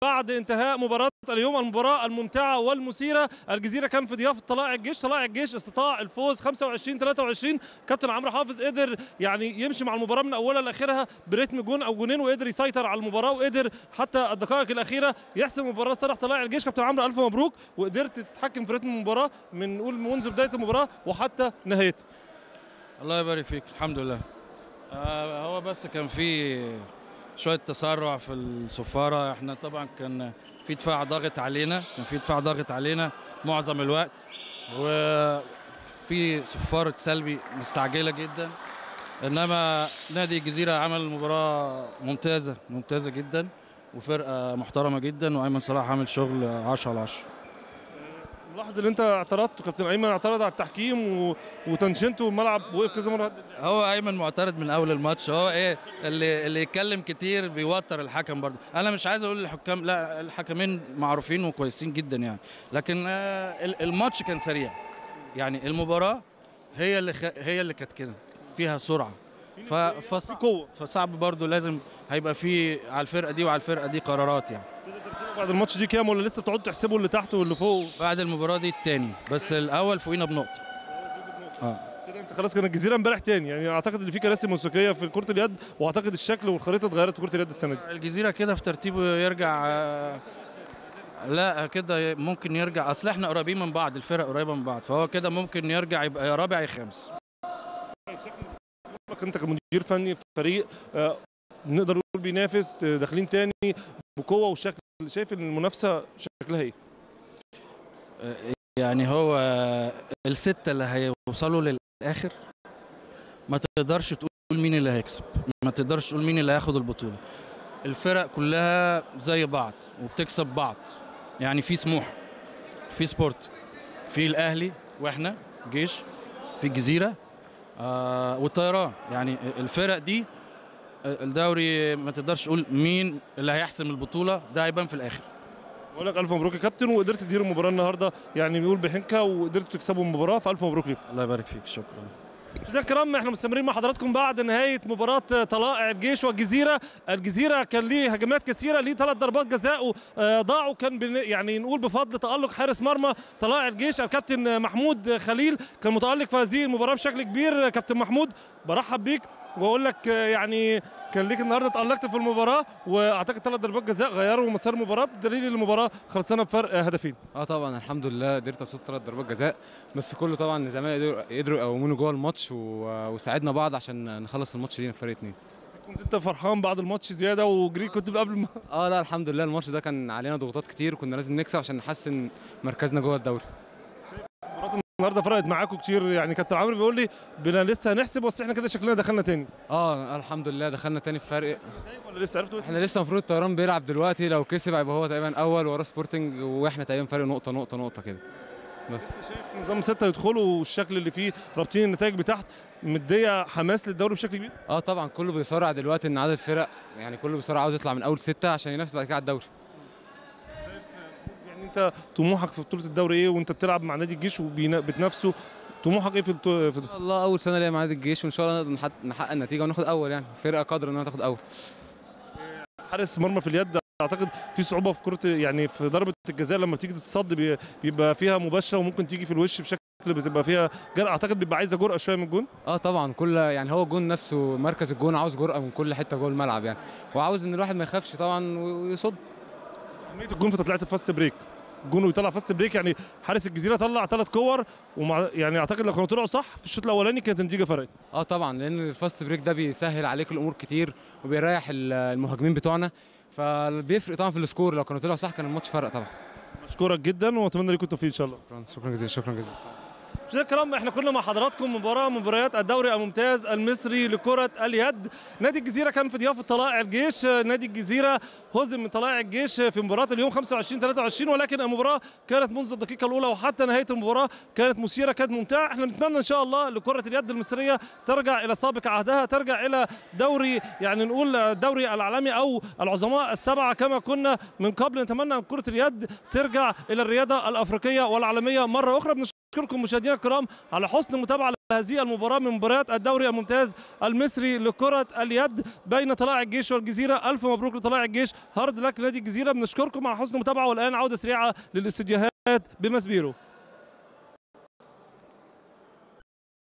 بعد انتهاء مباراة اليوم، المباراة الممتعة والمثيرة. الجزيرة كان في ضيافة طلائع الجيش، طلائع الجيش استطاع الفوز 25-23. كابتن عمرو حافظ قدر يعني يمشي مع المباراة من أولها لآخرها برتم جون أو جونين، وقدر يسيطر على المباراة، وقدر حتى الدقائق الأخيرة يحسم المباراة صالح طلائع الجيش. كابتن عمرو ألف مبروك، وقدرت تتحكم في رتم المباراة من نقول منذ بداية المباراة وحتى نهايتها. الله يبارك فيك، الحمد لله. هو بس كان في شوية تسرع في الصفاره، احنا طبعا كان في دفاع ضاغط علينا، معظم الوقت، وفي صفارة سلبي مستعجلة جدا. انما نادي الجزيرة عمل مباراة ممتازة ممتازة جدا، وفرقه محترمه جدا، وايمن صلاح عامل شغل 10/10. ملاحظ ان انت اعترضت، كابتن ايمن اعترض على التحكيم وتنشنته والملعب وقف كذا مرة. هو ايمن معترض من اول الماتش، هو ايه اللي يتكلم كتير بيوتر الحكم برضه. انا مش عايز اقول للحكام، لا، الحكمين معروفين وكويسين جدا يعني، لكن الماتش كان سريع يعني، المباراة هي اللي كانت كده فيها سرعة، فصعب برضه، لازم هيبقى في على الفرقة دي وعلى الفرقة دي قرارات يعني. بعد الماتش دي كام ولا لسه بتقعدوا تحسبوا اللي تحت واللي فوق؟ بعد المباراة دي الثاني، بس الاول فوقينا بنقطة. كده انت خلاص، كان الجزيرة امبارح تاني يعني، اعتقد ان في كراسي موسيقية في كره اليد، واعتقد الشكل والخريطه اتغيرت في كره اليد السنة دي. الجزيرة كده في ترتيبه يرجع، لا كده ممكن يرجع، اصل احنا قريبين من بعض، الفرق قريبه من بعض، فهو كده ممكن يرجع يبقى يا رابع يا خامس. انت كمدير فني في فريق نقدر نقول بينافس، داخلين تاني بقوة وشكل، شايف المنافسة شكلها ايه؟ يعني هو الستة اللي هيوصلوا للاخر ما تقدرش تقول مين اللي هيكسب، ما تقدرش تقول مين اللي هياخد البطولة. الفرق كلها زي بعض وبتكسب بعض يعني، في سموحه، في سبورت، في الاهلي، واحنا جيش، في الجزيرة والطيران، يعني الفرق دي الدوري ما تقدرش تقول مين اللي هيحسم البطولة، ده هيبان في الاخر. بقول لك الف مبروك يا كابتن، وقدرت تدير المباراة النهارده يعني بيقول بحنكه، وقدرتوا تكسبوا المباراة، فالف مبروك ليكم. الله يبارك فيك، شكرا. مشاهدينا الكرام، احنا مستمرين مع حضراتكم بعد نهاية مباراة طلائع الجيش والجزيرة. الجزيرة كان ليه هجمات كثيرة، ليه 3 ضربات جزاء ضاعوا، كان يعني نقول بفضل تالق حارس مرمى طلائع الجيش الكابتن محمود خليل، كان متالق في هذه المباراة بشكل كبير. كابتن محمود برحب بيك واقول لك يعني كان ليك النهارده، تألقت في المباراة، واعتقد 3 ضربات جزاء غيروا مسار المباراة، بدليل المباراة خلصنا بفرق هدفين. طبعا الحمد لله قدرت اصد 3 ضربات جزاء، بس كله طبعا زمايلي قدروا يقوموني جوه الماتش وساعدنا بعض عشان نخلص الماتش لينا فرق 2. بس كنت انت فرحان بعد الماتش زيادة وجريت كنت قبل ما لا الحمد لله، الماتش ده كان علينا ضغوطات كتير، وكنا لازم نكسب عشان نحسن مركزنا جوه الدوري. النهارده فرقت معاكم كتير يعني، كابتن عمرو بيقول لي بنا لسه هنحسب، بس احنا كده شكلنا دخلنا تاني. الحمد لله دخلنا تاني في فرق. ولا لسه عرفتوا؟ احنا لسه المفروض الطيران بيلعب دلوقتي، لو كسب هيبقى هو تقريبا اول وراه سبورتنج، واحنا تقريبا فرق نقطة نقطة نقطة كده. بس شايف نظام 6 يدخلوا والشكل اللي فيه رابطين النتائج بتاعت مديه حماس للدوري بشكل كبير؟ طبعا كله بيصارع دلوقتي، ان عدد فرق يعني كله بيصارع عاوز يطلع من اول 6 عشان ينافس بعد كده على الدوري. انت طموحك في بطوله الدوري ايه وانت بتلعب مع نادي الجيش وبتنافسه؟ طموحك ايه في البطولة؟ ان شاء الله اول سنة ليا مع نادي الجيش، وان شاء الله نقدر نحقق النتيجة وناخد اول، يعني فرقه قادرة انها تاخد اول. حارس مرمى في اليد اعتقد في صعوبة في كره، يعني في ضربه الجزاء لما بتيجي تتصد بيبقى فيها مباشرة وممكن تيجي في الوش بشكل بتبقى فيها جرأة، اعتقد بيبقى عايزه جرأة شوية من الجون. طبعا كل يعني هو الجون نفسه، مركز الجون عاوز جرأة من كل حتة جوه الملعب يعني، وعاوز ان الواحد ما يخافش طبعا ويصد. اهمية الجون في تطلعه ال fast break، الجون ويطلع fast break، يعني حارس الجزيرة طلع 3 كور، ومع يعني اعتقد لو كانوا طلعوا صح في الشوط الاولاني كانت النتيجة فرقت. طبعا لان ال fast break ده بيسهل عليك الامور كتير وبيريح المهاجمين بتوعنا، فبيفرق طبعا في ال score، لو كانوا طلعوا صح كان الماتش فرق طبعا. بشكرك جدا واتمنى لكم التوفيق ان شاء الله. شكرا جزيلا، شكرا جزيلا. مشاهدينا الكرام، احنا كنا مع حضراتكم مباراة من مباريات الدوري الممتاز المصري لكرة اليد. نادي الجزيرة كان في ضيافة طلائع الجيش، نادي الجزيرة هزم من طلائع الجيش في مباراة اليوم 25-23، ولكن المباراة كانت منذ الدقيقة الأولى وحتى نهاية المباراة كانت مثيرة، كانت ممتعة. احنا نتمنى إن شاء الله لكرة اليد المصرية ترجع إلى سابق عهدها، ترجع إلى دوري يعني نقول الدوري العالمي أو العظماء السبعة كما كنا من قبل. نتمنى أن كرة اليد ترجع إلى الرياضة الأفريقية والعالمية مرة أخرى. بنشكركم مشاهدينا الكرام على حسن المتابعة لهذه المباراة من مباريات الدوري الممتاز المصري لكرة اليد بين طلائع الجيش والجزيرة. الف مبروك لطلائع الجيش، hard luck نادي الجزيرة. بنشكركم على حسن المتابعة، والان عوده سريعة للاستديوهات بماسبيرو.